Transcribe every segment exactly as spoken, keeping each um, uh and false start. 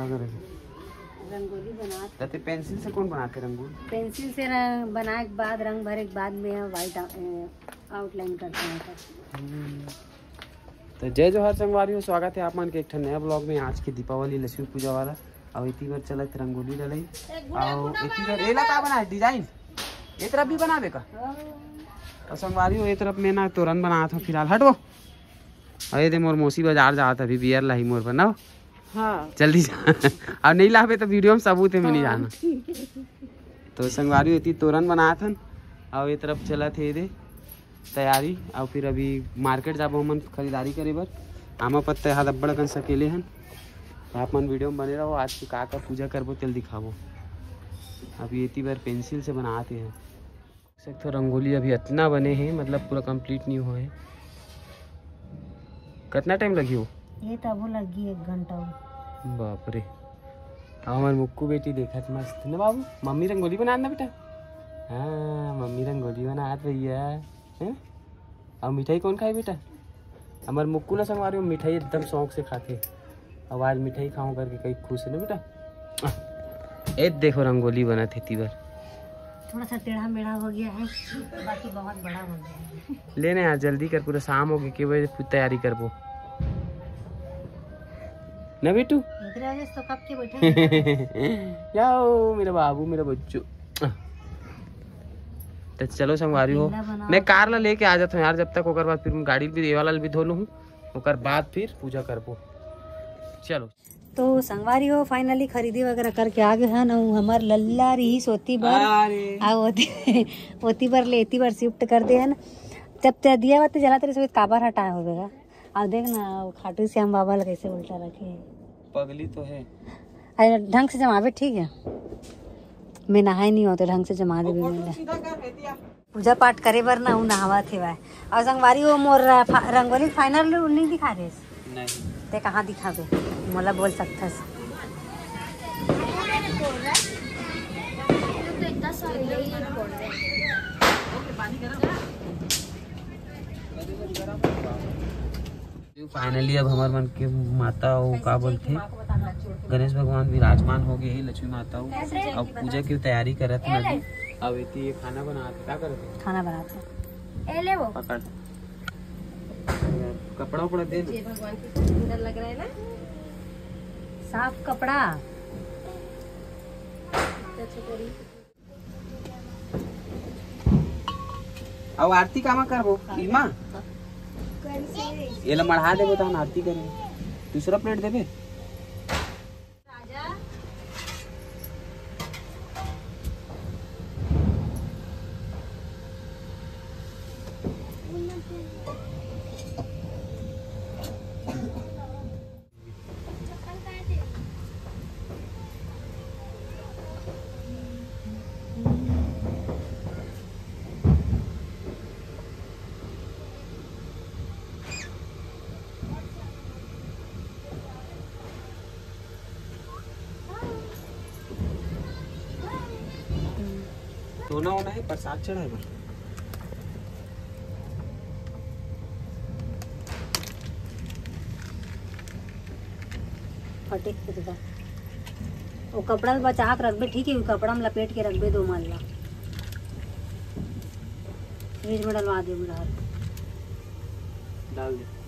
का करे? रंगोली बनात। त ते पेंसिल से कौन बनाथे रंगोली? पेंसिल से रंग बनाए के बाद, रंग भरे के बाद में व्हाइट आउटलाइन करते हैं। हम्म। तो जय जोहार संगवारी हो, स्वागत है आप मन के एक ठन नया ब्लॉग में। आज के दीपावली लक्ष्मी पूजा वाला, अउ एती बर चलत रंगोली डलई, अउ एती बर एला का बनाए डिजाइन, ए तरफ भी बनाबे का? अउ संगवारी हो, ए तरफ में ना तोरन बनात हूँ फिलहाल। हटो। अरे दे, मोर मौसी बाजार जात अभी, बियर लाही मोर बर ना। हाँ। जल्दी जा। अब नहीं लाबे तो वीडियो में सबूत है, मैं नहीं हाँ, जाना। ठीक है। तो संगवारी एती तोरन बनात हन, अउ ए तरफ चलत हे दे तैयारी, अउ फिर अभी मार्केट जाबो हमन खरीदारी करे बर। आमा पत्ता यहाँ अब्बड़ अकन सकेले हन, तो आप मन वीडियो में बने रहो। आज के का का पूजा करबो तेल दिखाबो। अभी एती बर पेंसिल से बनात हे। सकथो रंगोली अभी अतना बने हे, मतलब पूरा कंप्लीट नहीं हुआ है। कितना टाइम लगी हो? ये तो अबो लगी एक घंटा हो। बाप रे। हमर मुक्कू बेटी देखत मस्त ना बाबू, मम्मी रंगोली बनात ना बेटा। हाँ, मम्मी रंगोली बनात भैया, है ना? अउ मिठाई कौन खाए बेटा? हमर मुक्कू ना संगवारी हो, मिठाई एकदम शौक से खाथे। अब आज मिठाई खाऊं करके कहीं खुश है ना बेटा। ए देखो रंगोली बनत हे एती बर। थोड़ा सा टेढ़ा मेढ़ा हो गया है, बाकी बहुत बड़ा हो गया है। ले ना यार, जल्दी कर, पूरा शाम हो गई, के बजे तैयारी करबो ना बेटू? इतने बजे तो कब के बैठे हैं। जाओ मेरा बाबू, मेरा बच्चू। तो चलो संगवारी हो, अकेला बनाओ। मैं कार ला लेके आ जाता हूँ यार, जब तक ओकर बाद फिर गाड़ी भी, ये वाला भी धो लूँ, ओकर बाद फिर पूजा करबो। चलो। तो संगवारी हो, finally खरीदी वगैरह करके आ गए हन। अउ हमर लल्ला रही सोती बर, अरे। आ ओती, ओती बर ले एती बर shift कर दे हन। जब ते दिया बाती जलाते रहे, काबर हटाए होबे गा। अब देख ना, वो खाटू श्याम बाबा ला कैसे उल्टा रखे हे। पगली तो है। अरे ढंग से जमाबे, ठीक है। मैं नहाए नहीं होते, ढंग से जमा देबे। पूजा पाठ करे बर ना, उ नहावत हेवय। अउ संगवारी हो, मोर, अ, फा-, रंगोली final नहीं दिखा देस? नहीं। ते कहाँ दिखाबे? मोला बोल सकथस। Finally अब हमर मन के माता, वो का बोलथे, गणेश भगवान विराजमान हो गए हे, लक्ष्मी माता हो। अब पूजा की तैयारी करत हे अभी। अब एती ये खाना बनात हे, का करत हे? खाना बनात हे। ए ले वो। पकड़। कपड़ा उपड़ा दे ना। ये भगवान की सुंदर लग रहा है ना? साफ कपड़ा। अच्छा करी। अउ आरती कामा करबो? इमा? एला मढ़ा देबो तहन आरती करे। दूसरा plate देबे? सोना होना है, प्रसाद चढ़ाए बर। फटे के बा। वो कपड़ा ल बचा के रखबे, ठीक है, वो कपड़ा में लपेट के रखबे दो मन ला। फ्रिज में डलवा दे मेरा। डाल दे।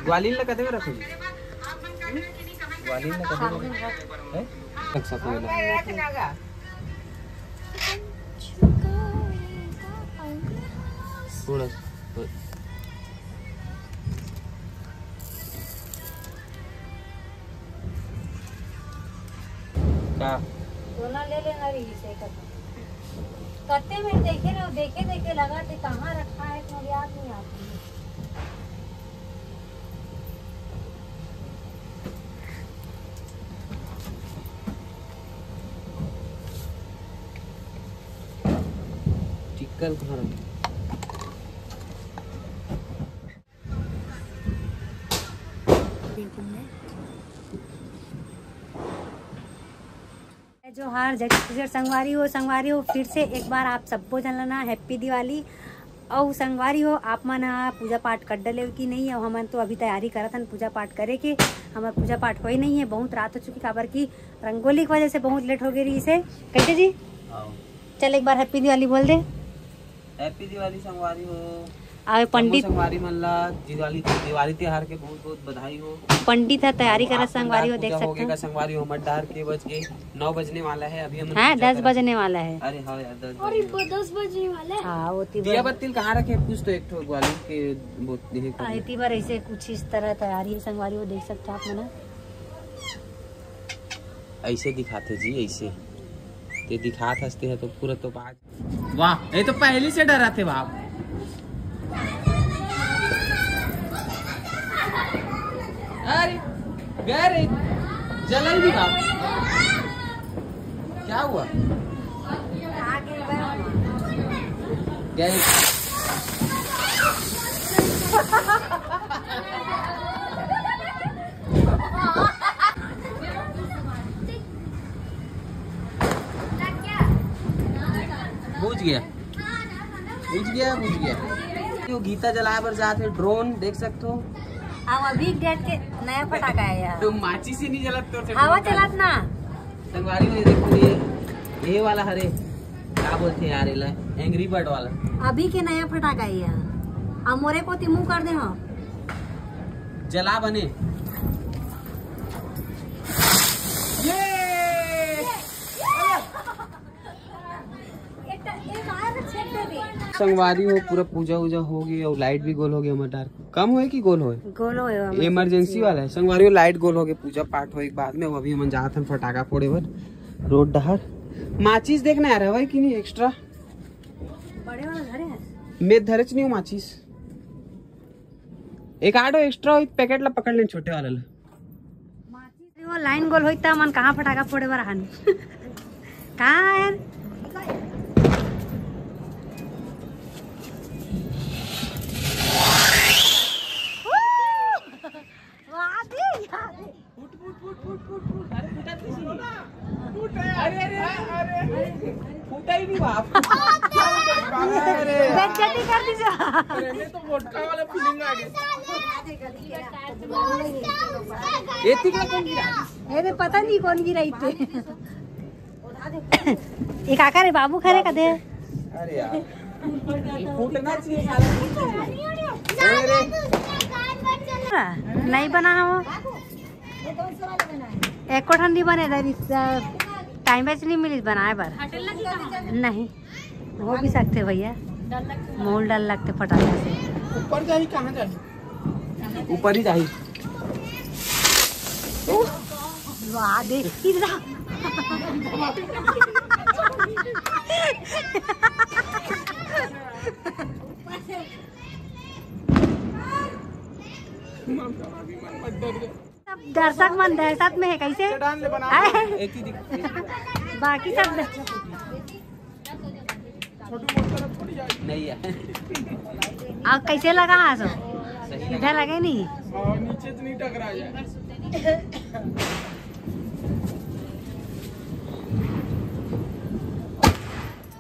ग्वालिन ला कते में रखोगे? ग्वालिन ला कते में रखोगे? हैं? रख सको ना। थोड़ा सा। का? सोना ले लेना रही से कर। कत्ते में देखे रहो, देखे देखे लगा थे कहाँ रखा है, तुम्हें याद नहीं आती है। टिक्का कहाँ रखा? जोहार, जय छत्तीसगढ़ संगवारी हो, संगवारी हो, फिर से एक बार आप सबो झन ला ना हैप्पी दिवाली। अउ संगवारी हो, आप मन ह पूजा पाठ कर डले हो कि नहीं? अउ हमन तो अभी तैयारी करत हन पूजा पाठ करे के, हमर पूजा पाठ होए नहीं है, बहुत रात हो चुकी, काबर कि रंगोली की वजह से बहुत लेट हो गई रही से। कैसे जी? हाँ। चल एक बार हैप्पी दिवाली बोल दे। हैप्पी दिवाली संगवारी हो। आवे पंडित। संगवारी मन ला दिवाली, दिवाली त्योहार के बहुत बहुत बधाई हो। पंडित ह तैयारी करत संगवारी हो, देख सकते हो। संगवारी हो, हमर डार के बज के नौ बजने वाला है अभी। हम हाँ, दस बजने वाला है। अरे हाँ यार, दस बजने वाला है। हाँ, वो दिया बत्ती कहाँ रखे, कुछ तो एक ठो ग्वाली के। आती बार ऐसे कुछ इस तरह तैयारी है संगवारी हो, देख सकते हो आप मन। ऐसे दिखाते जी, ऐसे ते दिखात हंसते हैं तो पूरा तो बाज। वाह, ये तो पहली से डरा थे बाप। अरे गए रे, जलन भी बाप। क्या हुआ? गए। बुझ गया, बुझ गया, बुझ गया। तो गीता जलाए बर जात हे, ड्रोन देख सकते हो। अब अभी डेट के नया फटाका है यार। तो माचिस ही नहीं जलत तो हवा चलात ना। संगवारी में देखो ये, ये वाला हरे, क्या बोलते हैं यार, एला एंग्री बर्ड वाला। अभी के नया फटाका है यार। अब मोरे कोती मुंह कर दे हो। जला बने। ये संगवारी हो, पूरा पूजा उजा हो गई और लाइट भी गोल हो गई। हमारे डार कम होए कि गोल होए? गोल होए, emergency वाला है। संगवारी हो, लाइट गोल हो गई, पूजा पाठ होए के बाद में। वो अभी हमन जात हन फटाका फोड़े बर, रोड डहर। माचिस देखना यार, हवा है कि नहीं एक्स्ट्रा? बड़े वाला धरे है। मैं धरेच नहीं हूँ माचिस। एक आडो एक्स्ट्रा हो, पैकेट ला पकड़ लेन, छोटे वाला ला। वो लाइन गोल होई त मन कहाँ फटाका फोड़े बर आन? कहाँ आयन? वाह दी, वाह दी। फुट, फुट, फुट, फुट, फुट, फुट। अरे फुटा किसी ने? अरे, अरे, अरे, अरे। फूटा ही नहीं बाप। अरे। बेइज्जती कर दीजिए। अरे, मैं तो वोडका वाला फीलिंग आ गया। ये ठीक है, कौन गिरा? ये तो पता नहीं कौन गिरा इतने। ये काका रे बाबू खरे का दे। अरे यार, फूटना चाहिए साला। अरे। नहीं बना हो। एको ठन नहीं बने, टाइम बेच नहीं मिली बनाए बर। नहीं, हो भी सकते भैया, मोल डर लगते फटाका से। ऊपर जाही, कहाँ जाही? ऊपर ही जाही। वाह, देख इधर। सब दर्शक मन दहशत में है, कैसे? चट्टान ले बना। आए। एक ही दिख-, बाकी सब द-, छोटू मोटू तरफ थोड़ी जाए। नहीं है। अब कैसे लगा है सो? सही लगा। इधर लगे नहीं? हाँ, नीचे तो नहीं टकरा जाए।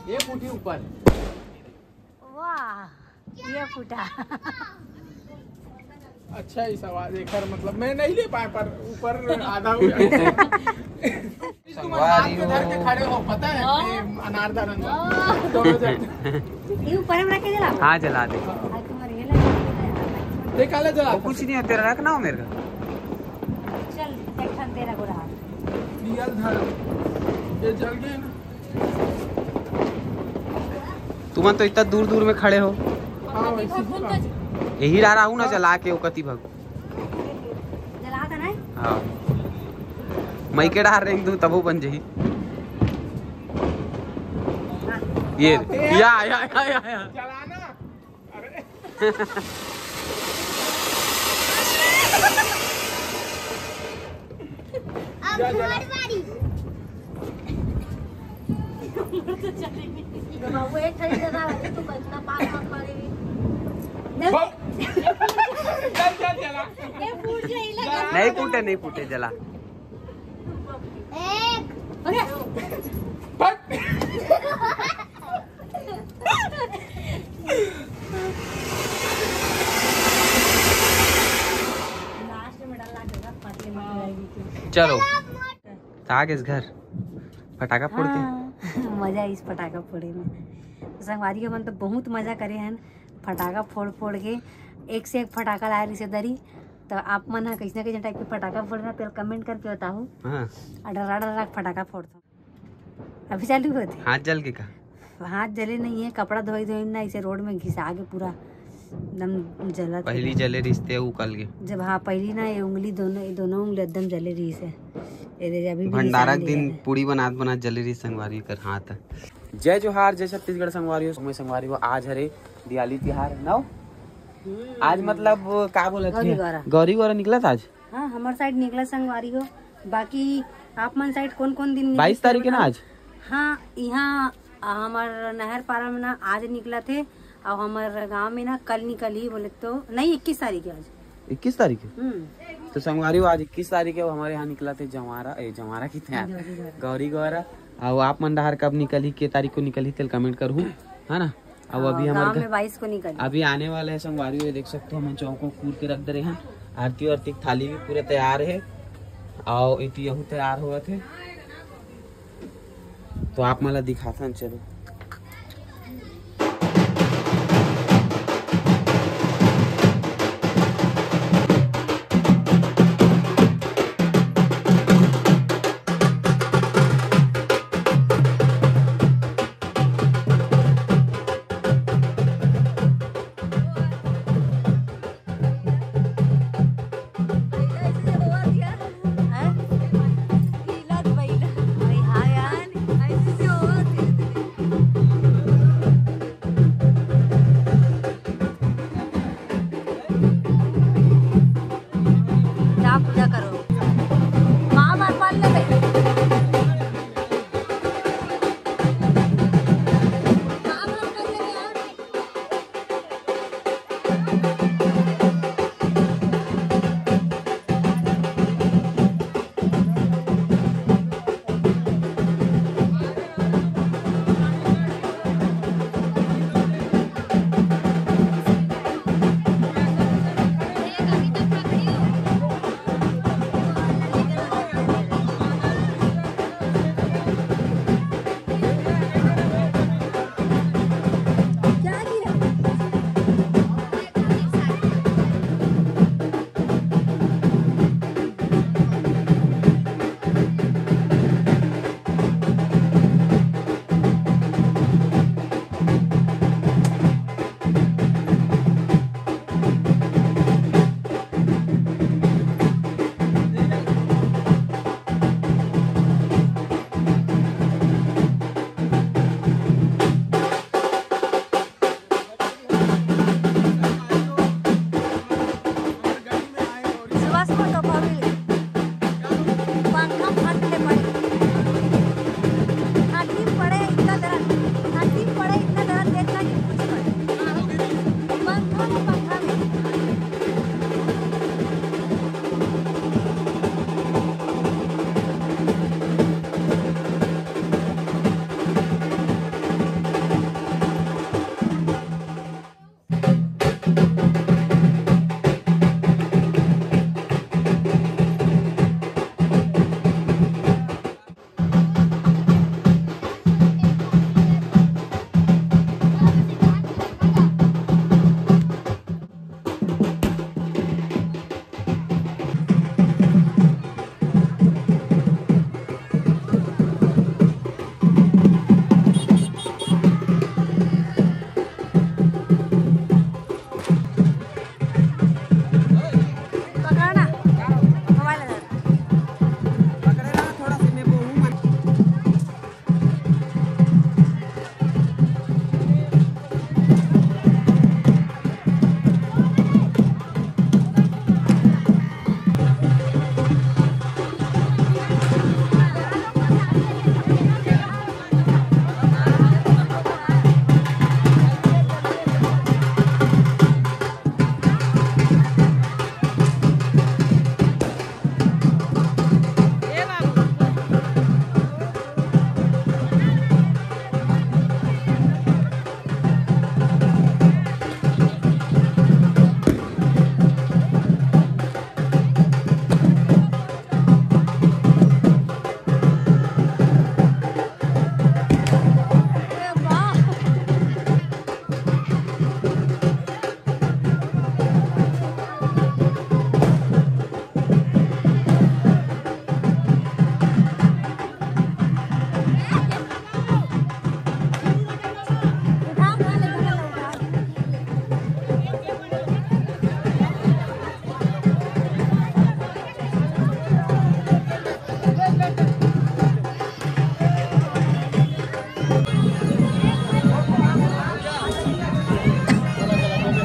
ये फूटी ऊपर। वाह, ये फूटा। अच्छा ही सवाल है, खैर, मतलब, मैं नहीं ले पाया, पर ऊपर आधा हो गया। तुम अनार के डार के खड़े हो, पता है? हाँ। ये अनारदाना। हाँ। दोनों जन। ये ऊपर में रख के जला। हाँ, जला दे। हाँ। आज तुम्हारे ये लगा। देख, काला जला। वो कुछ नहीं है, तेरा रखना हो मेरे का। चल, एक ठन तेरा गोरा। दिया धर। ये जल गए ना। तुमन तो इतना दूर दूर में खड़े हो। हाँ, वैसे ही बात। यही डार आहू ना जला के ओकती भग। जला था ना? हाँ। मई के डार रेंग दू तबो बन जही। ये, या, या, या, या, या। जलाना। अरे। अब जा, जा। हमारी बारी। बाबू, एक खरीद लेना, तू बचना पाँच सात बारी। चल, चल, चला। ये फूट जाई लगा। नहीं फूटे, नहीं फूटे, जला। एक। Okay। चलो, त आ गेस घर, फटाका फोड़ के। हाँ, मजा आइस फटाका फोड़े में। तो संगवारी हो, मन तो बहुत मजा करे हन फटाका फोड़ फोड़ के। एक से एक फटाका लाए रिश्तेदारी। तो आप मन ह कैसने कैसने टाइप के फटाका फोड़ना, तेल कमेंट करके बताहू। हाँ। और डरा डरा के फटाका फोड़थों। अभी चालू होते। हाथ जल के का? हाथ जले नहीं है, कपड़ा धोई धोई ना, इसे रोड में घिसा के पूरा एकदम जलत है। पहली जले रिश्ते उ कल के। जब, हाँ, पहली ना ये उंगली दोनों, ये दोनों उंगली एकदम जले रही है। ये दे, अभी भी भंडारा निशान के दे दिन रहे हैं। पूड़ी बनात बनात जले रही संगवारी कर हाथ। जय जोहार, जय छत्तीसगढ़ संगवारी हो, मैं संगवारी हो, आज हरे दिवाली तिहार नौ। आज मतलब का बोलत गौरी है? गौरा। गौरी गौरा निकलत आज। हाँ, हमर साइड निकला संगवारी हो, बाकी आप मन साइड कौन कौन दिन निकलत बाईस तारीख है ना बताओ। आज। हाँ, यहाँ हमर नहर पारा में ना आज निकला थे, और हमर गांव में ना कल निकल ही बोले तो नहीं, इक्कीस तारीख है आज। इक्कीस तारीख है। हम्म। तो संगवारी हो, आज इक्कीस तारीख है, वो हमारे यहाँ निकला थे जवारा, ए, जवारा की थे यार, गौरी गौरा। गौरी गौरा। और आप मन डहार कब निकल ही, के तारीख को निकल ही, तेल कमेंट करहू, है ना? अब अभी हाँ, हमारे गांव घर में बाईस को निकल। अभी आने वाले हैं संगवारी, ये देख सकते हो, हम चौकों कूर के रख दे रहे हैं। आरती वारती की थाली भी पूरे तैयार है, और इति यहू तैयार हुआ थे, तो आप मला दिखाथन, चलो।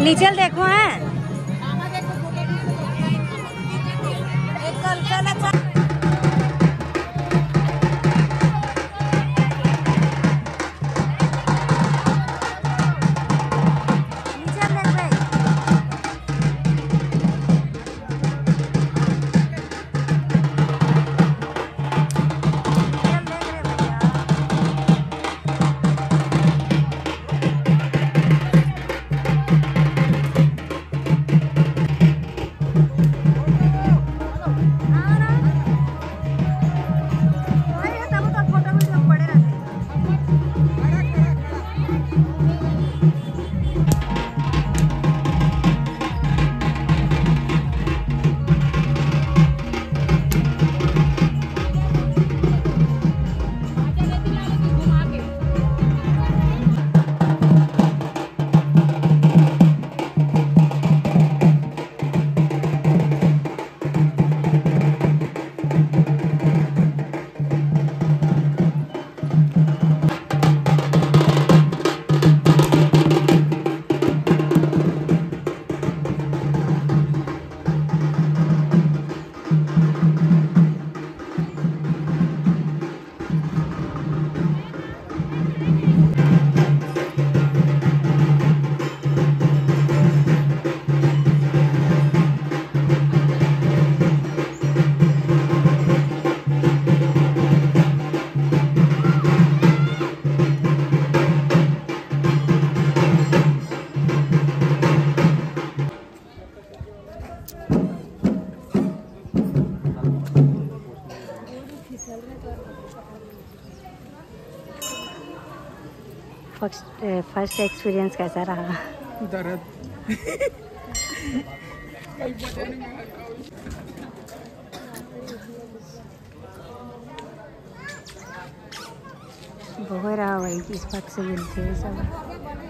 नीचे देखो है। फर्स्ट फर्स्ट एक्सपीरियंस कैसा रहा? दर्द। बोहरा वही किस पक्ष से मिलते हैं सब।